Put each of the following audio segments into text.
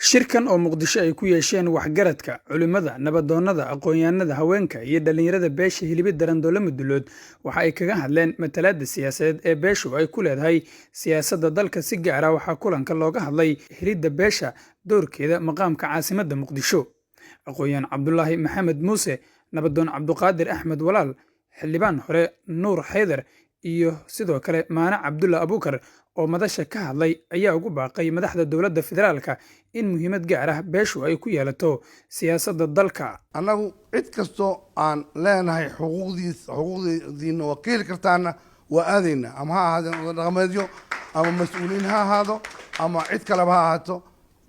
Shirkan oo Muqdisho ay ku yeesheen waxgaradka, culimada, nabadoonnada, aqoon-yahanada, haweenka iyo dhalinyarada beesha Hilibid Darandoole Mudulood waxa ay kaga hadleen matalaadda siyaasadeed ee beeshu ay ku leedahay siyaasadda dalka. Si gaar ah waxaa kulanka looga hadlay helidda beesha doorkeeda maqaamka caasimadda Muqdisho. Aqoon-yahan Cabdulaahi Maxamed Muuse, nabadoon Cabduqaadir Axmed Walaal, xildhibaan hore Nuur Xaydar iyo sidoo kale Maane Cabdulla Abuukar oo madasha ka hadlay ayaa ugu baaqay madaxda dowladda federaalka in muhiimad gaar ah beeshu ay ku yeelato siyaasadda dalka. Annagu cid kastoo aan leenahay xuquuqdiis xuquuqdiina waa ka heli kartaana waa aadaynaa, ama ha ahaadeen oda dhaqameedyo ama mas-uuliyiin ha ahaado ama cid kaleba ha ahaato.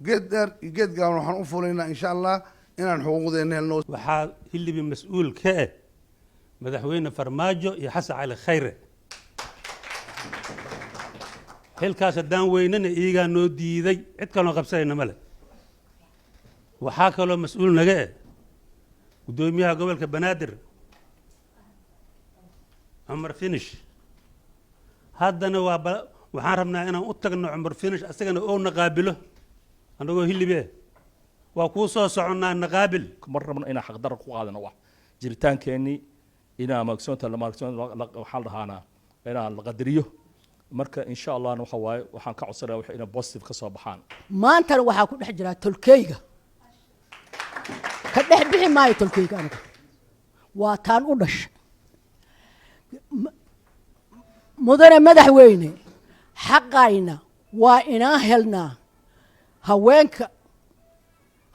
Geed dheer iyo geed gaaban waxaan u fulaynaa, insha Allah, inaan xuquuqdeena helno. Waxaa Hilibi mas-uul ka ah Madaxweyne Farmaajo iyo Xasan Cali Khayre. Xilkaas haddaan weynana iigaa noo diiday, cid kaloo qabsanayna ma leh. Waxaa kaloo mas-uul naga eh guddoomiyaha gobolka Banaadir, Cumar Finish. Haddana waa ba waxaan rabnaa inaan u tagno Cumar Finish, asagana oo naqaabilo annagoo Hilibe waa kuu soo soconnaa, naqaabil. Ma rabno inaan xaqdarra ku qaadano wax jiritaankeenii, inaan maagsoonta maagsoon waxaan dhahaanaa inaan la qadariyo. Marka, insha Allahna, waxa waaye waxaan ka codsanaya waxa inay positive ka soo baxaan. Maantana waxaa ku dhex jiraa tolkeyga, ka dhex bixi maayo tolkeyga. Aniga waa taan u dhashay. Mudane madaxweyne, xaqayna waa inaan helnaa.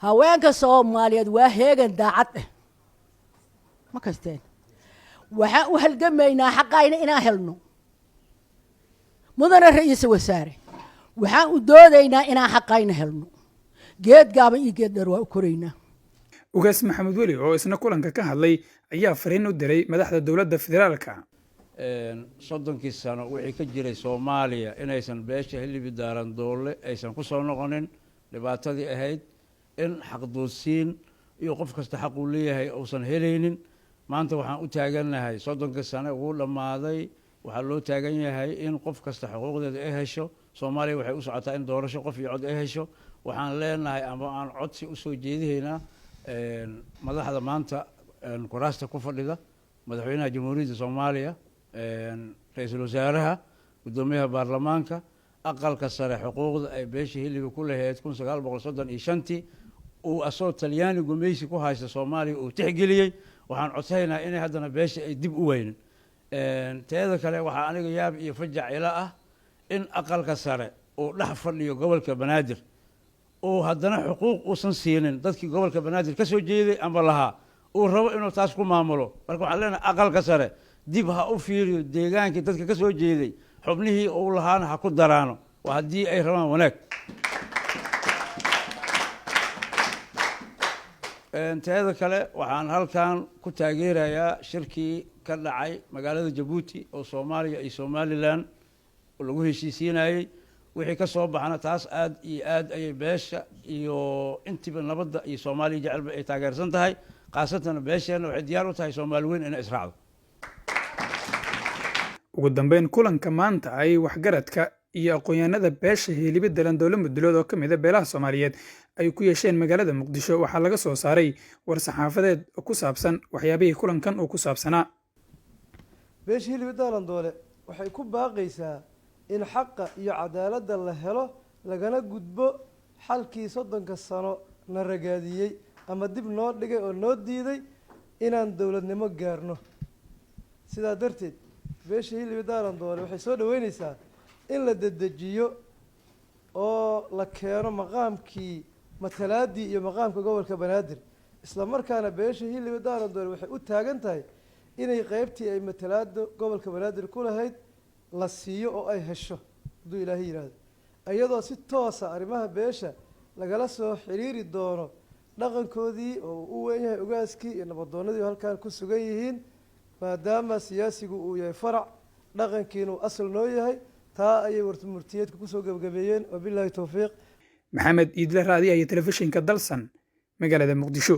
Haweenka Soomaaliyeed waa heegan daacad ah. Ma kasteen? Waxaan u halgamaynaa xaqayna inaan helno. Mudane ra-iisul wasaare, waxaan u doodaynaa inaan xaqayna helno. Geed gaaban iyo geed dheer waa u koraynaa. Ugaas Maxamed Weli oo isna kulanka ka hadlay ayaa fariin u diray madaxda dowladda federaalka. 30kii sano wixii ka jiray Soomaaliya inaysan beesha Hilibi Daarandoole aysan ku soo noqonin dhibaatadii ahayd in xaqdoosiin iyo qof kasta xaq uu leeyahay uusan helaynin. Maanta waxaan u taagannahay 30kii sano wuu dhammaaday. Waxaa loo taagan yahay in qof kasta xuquuqdeeda ay hesho. Soomaaliya waxay u socotaa in doorasho qof iyo cod ay hesho. Waxaan leenahay ama aan codsi usoo jeedihaynaa madaxda maanta kuraasta ku fadhida, madaxweynaha Jamhuuriyadda Soomaaliya, ra-iisul wasaaraha, guddoomiyaha baarlamaanka, Aqalka Sare, xuquuqda ay beesha Hilibi ku lahayd 1935-tii uu asagoo Talyaani gumeysi ku haysta Soomaaliya uu tixgeliyey, waxaan codsanaynaa inay haddana beesha ay dib u weynin. Teeda kale, waxaa aniga yaab iyo fajac ila ah in Aqalka Sare uu dhex fadhiyo gobolka Banaadir uu haddana xuquuq uusan siinin dadkii gobolka Banaadir ka soo jeeday ama lahaa, uu rabo inuu taas ku maamulo. Marka waxaan leenahay, Aqalka Sare dib ha u fiiriyo deegaankii dadka ka soo jeeday, xubnihii uu lahaana ha ku daraano, waa haddii ay rabaan wanaag. Teeda kale, waxaan halkan ku taageerayaa shirkii ka dhacay magaalada Jabuuti oo Soomaaliya iyo Somaliland lagu heshiisiinayey. Wixii ka soo baxna taas aad iyo aad ayay beesha iyo intiiba nabadda iyo Soomaaliya jecelba ay taageersan tahay. Khaasatan beesheenna waxay diyaar u tahay Soomaali weyn inay israacdo. Ugu dambeyn, kulanka maanta ay waxgaradka iyo aqoon-yahanada beesha Hiilibid Dalandoole Mudulood oo ka mid a beelaha Soomaaliyeed ay ku yeesheen magaalada Muqdisho waxaa laga soo saaray war-saxaafadeed ku saabsan waxyaabihii kulankan uu ku saabsanaa. Beesha Hilibid Daarandoole waxay ku baaqaysaa in xaqa iyo cadaaladda la helo, lagana gudbo xalkii 30ka sano na ragaadiyey ama dib noo dhigay oo noo diiday inaan dowladnimo gaarno. Sidaa darteed, beesha Hilibid Daarandoole waxay soo dhaweyneysaa in la dedejiyo oo la keeno maqaamkii matalaaddii iyo maqaamka gobolka Banaadir. Isla markaana beesha Hilibid Daarandoole waxay u taagan tahay inay qeybtii ay matalaadda gobolka Banaadir ku lahayd la siiyo oo ay hesho, hadduu Ilaahay yidhaahdo, iyadoo si toosa arrimaha beesha lagala soo xiriiri doono dhaqankoodii oo uu u weyn yahay ogaaskii iyo nabadoonnadii oo halkan ku sugan yihiin, maadaama siyaasigu uu yahay farac, dhaqankiina uu asal noo yahay. Taa ayay warmurtiyeedka kusoo gebagabeeyeen. Wabilaahi towfiiq. Maxamed Iidle, raadiyaha iyo telefishinka Dalsan, magaalada Muqdisho.